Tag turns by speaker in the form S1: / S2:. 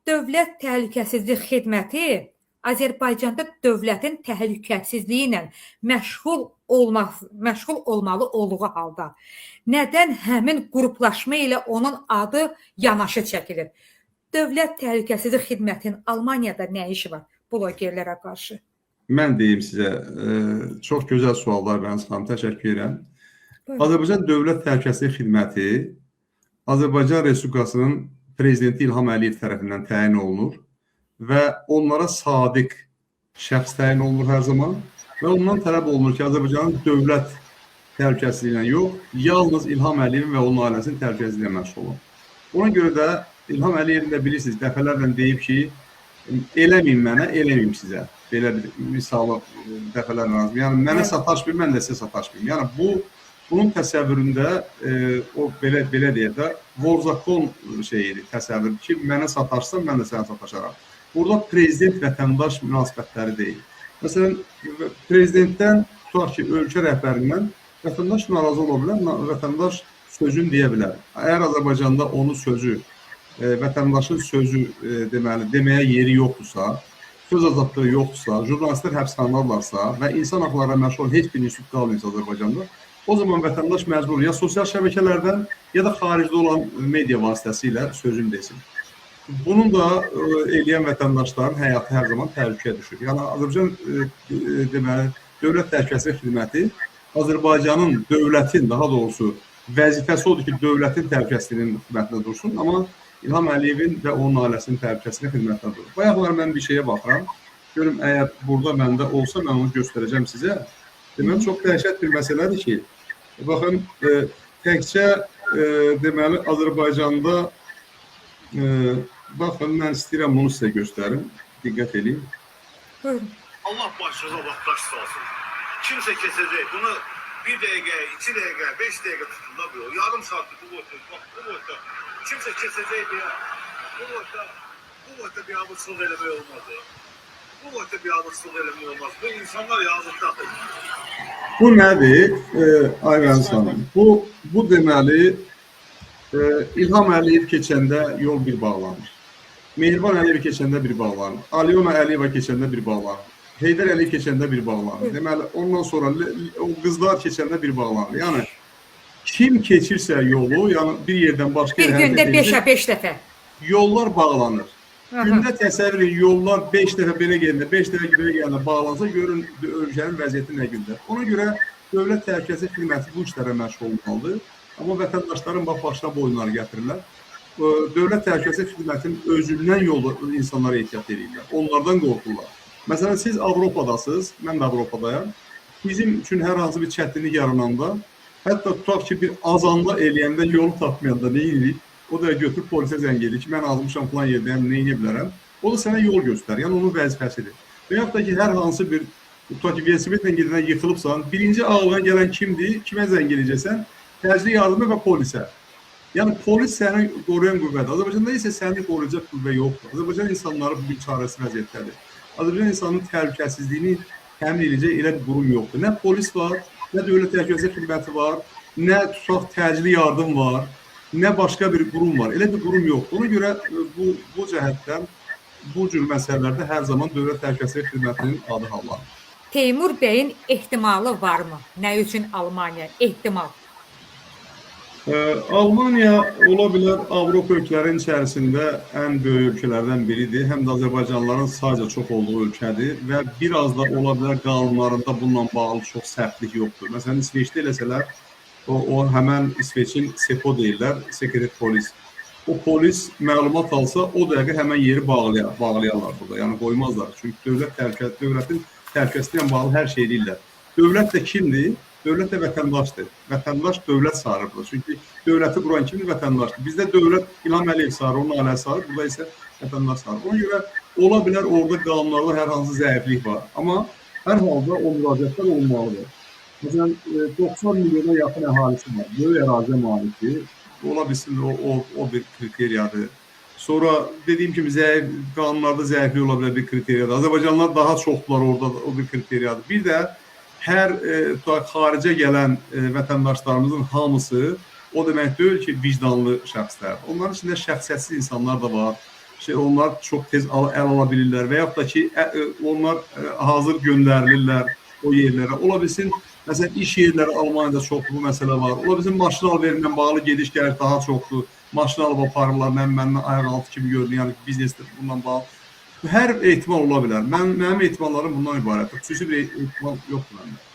S1: Dövlət Təhlükəsizlik Xidməti Azərbaycanda dövlətin təhlükəsizliyi ilə məşğul olmalı olduğu halda nədən həmin qruplaşma ilə onun adı yanaşı çəkilir? Dövlət Təhlükəsizlik Xidmətinin Almaniyada nə işi var blogerlərə qarşı?
S2: Mən deyim sizə, çox gözəl suallar Bəniz xanım, təşəkkür edirəm.
S1: Buyurun.
S2: Azərbaycan Dövlət Təhlükəsizlik Xidməti Azərbaycan Respublikasının prezidenti İlham Əliyev tərəfindən təyin olunur və onlara sadiq şəxs təyin olunur hər zaman və ondan tələb olunur ki, Azərbaycanın dövlət təhlükəsizliyi ilə yox, yalnız İlham Əliyevin və onun ailəsinin təhlükəsizliyi ilə məşğul olur. Ona görə də İlham Əliyevin də bilirsiniz, dəfələrlə deyib ki, eləməyin mənə, eləməyim sizə. Belə bir misalı dəfələrlə lazım. Yəni mənə sataşmayın, mən də sizə sataşmayım. Yəni bunun təsəvvüründə o belə deyək də vorzakon şeyidir, təsəvvür ki, mənə sataşsan, mən də sənə sataşaram. Burada prezident vətəndaş münasibətləri deyil. Məsələn, prezidentdən, tutaq ki, ölkə rəhbərindən vətəndaş narazı ola bilər, vətəndaş sözünü deyə bilər. Əgər Azərbaycanda onun sözü, vətəndaşın sözü deməli, deməyə yeri yoxdursa, söz azadlığı yoxdursa, jurnalistlər həbsxanadadırlarsa və insan haqlarına məşğul heç bir institut qalmayıbsa Azərbaycanda, o zaman vətəndaş məcbur ya sosial şəbəkələrdən, ya da xaricdə olan media vasitəsilə sözünü desin. Bunun da eləyən vətəndaşların həyatı hər zaman təhlükəyə düşür. Yəni Azərbaycan deməli Dövlət Təhlükəsizlik Xidməti Azərbaycanın dövlətin, daha doğrusu vəzifəsi odur ki, dövlətin təhlükəsizliyinin xidmətində dursun, amma İlham Əliyevin və onun ailəsinin təhlükəsizliyinin xidmətində durur. Bayaqlar mən bir şeyə baxıram. Görüm, əgər burada məndə olsa, mən onu göstərəcəm sizə. Deməli, çox dəhşət bir məsələdir ki, baxın, təkcə deməli, Azərbaycanda baxın, mən istəyirəm bunu sizə göstərim. Diqqət eləyin.
S1: Buyurun.
S3: Allah başınıza vaxtaş salsın. Kimse kesecek. Bunu 1 dakika, 2 dakika, 5 dakika tutun da bu yol. Yarım saattir bu boyutta, bak bu boyutta. Kimse kesecek diye. Bu boyutta bir abırsızlık eləmək olmaz ya. Bu boyutta bir abırsızlık eləmək olmaz. Bu insanlar yazıqdadır.
S2: Bu nədir, Aybəniz xanım? Bu deməli, İlham Əliyev keçəndə yol bir bağlanır. Mehriban Əliyev keçəndə bir bağlanır. Alyona Əliyeva keçəndə bir bağlanır. Heydər Əliyev keçəndə bir bağlanır. Deməli, ondan sonra o qızlar keçəndə bir bağlanır. Yəni, kim keçirsə yolu, yəni bir yerdən başqa
S1: Bir
S2: yerə
S1: gündə
S2: hərəkət edir,
S1: 5-ə 5 dəfə.
S2: yollar bağlanır.
S1: Aha.
S2: Gündə təsəvvür edin, yollar 5 dəfə belə gedəndə, 5 dəfə belə gələndə bağlansa, görün ölkənin vəziyyəti nə gündə. Ona görə Dövlət Təhlükəsizlik Xidməti bu işlərə məşğul olmalıdır. Amma vətəndaşların bax başına bu oyunları gətirirlər. Dövlət Təhlükəsizlik Xidmətinin özündən yolda insanlara ehtiyat edirlər. Onlardan qorxurlar. Məsələn, siz Avropadasınız, mən də Avropadayam. Bizim üçün hər hansı bir çətinlik yarananda, hətta tutaq ki, bir azanla eləyəndə, yolu tapmayanda nə edirik? O da götürüb polisə zəng edir ki, mən azmışam filan yerdəyəm, nə edə bilərəm? O da sənə yol göstərir. Yəni onun vəzifəsidir. Və yaxud da ki, hər hansı bir tutaq ki, velosipedlə gedəndə yıxılıbsan, birinci ağlına gələn kimdir? Kimə zəng edəcəksən? Təcili yardıma və polisə. Yəni polis səni qoruyan qüvvədir. Azərbaycanda isə səni qoruyacaq qüvvə yoxdur. Azərbaycan insanları bugün çarəsiz vəziyyətdədir. Azərbaycan insanının təhlükəsizliyini təmin edəcək elə bir qurum yoxdur. Nə polis var, nə Dövlət Təhlükəsizlik Xidməti var, nə tutaq təcili yardım var, nə başqa bir qurum var. Elə bir qurum yoxdur. Ona görə bu cəhətdən bu cür məsələlərdə hər zaman Dövlət Təhlükəsizlik Xidmətinin adı hallanır.
S1: Teymur bəyin ehtimalı varmı? Nə üçün Almaniya? Ehtimal.
S2: Almaniya ola bilər Avropa ölkələrinin içərisində ən böyük ölkələrdən biridir. Həm də Azərbaycanlıların sayca çox olduğu ölkədir və biraz da ola bilər qanunlarında bununla bağlı çox sərtlik yoxdur. Məsələn, İsveçdə eləsələr, o həmən İsveçin SEPO deyirlər, Sekret Polis. O polis məlumat alsa, o dəqiqə həmən yeri bağlayarlar burada. Yəni qoymazlar. Çünki dövlətin təhlükəsizliyi ilə bağlı hər şey eləyirlər. Dövlət də kimdir? Dövlət də vətəndaşdır. Vətəndaş dövlət sarır burada. Çünki dövləti quran kimdir? Vətəndaşdır. Bizdə dövlət İlham Əliyev sarır, onun ailəsi sarır. Burada isə vətəndaş sarır. Ona görə ola bilər orada qanunlarda hər hansı zəiflik var. Amma hər halda o müraciətlər olmalıdır. Məsələn, 90 milyona yaxın əhalisi var. Böyük əraziyə malikdir. Ola bilsin o bir kriteriyadır. Sonra dediyim kimi qanunlarda zəiflik ola bilər bir kriteriyadır. Azərbaycanlılar daha çoxdular orada, o bir kriteriyadır. Bir də hər xaricə gələn vətəndaşlarımızın hamısı o demək deyil ki, vicdanlı şəxslər. Onların içində şəxsiyyətsiz insanlar da var. Şey, onlar çox tez əl ala bilirlər və yaxud da ki, onlar hazır göndərilirlər o yerlərə. Ola bilsin, məsələn, iş yerləri Almaniyada çoxdur, bu məsələ var. Ola bilsin, maşın alverlə bağlı gediş-gəliş daha çoxdur. Maşın alıb aparırlar, məndən ayaq altı kimi görünür, yəni biznesdə bununla bağlı. Hər ehtimal ola bilər. Mənim ehtimallarım bundan ibarətdir. Xüsusi bir ehtimal yoxdur məndə.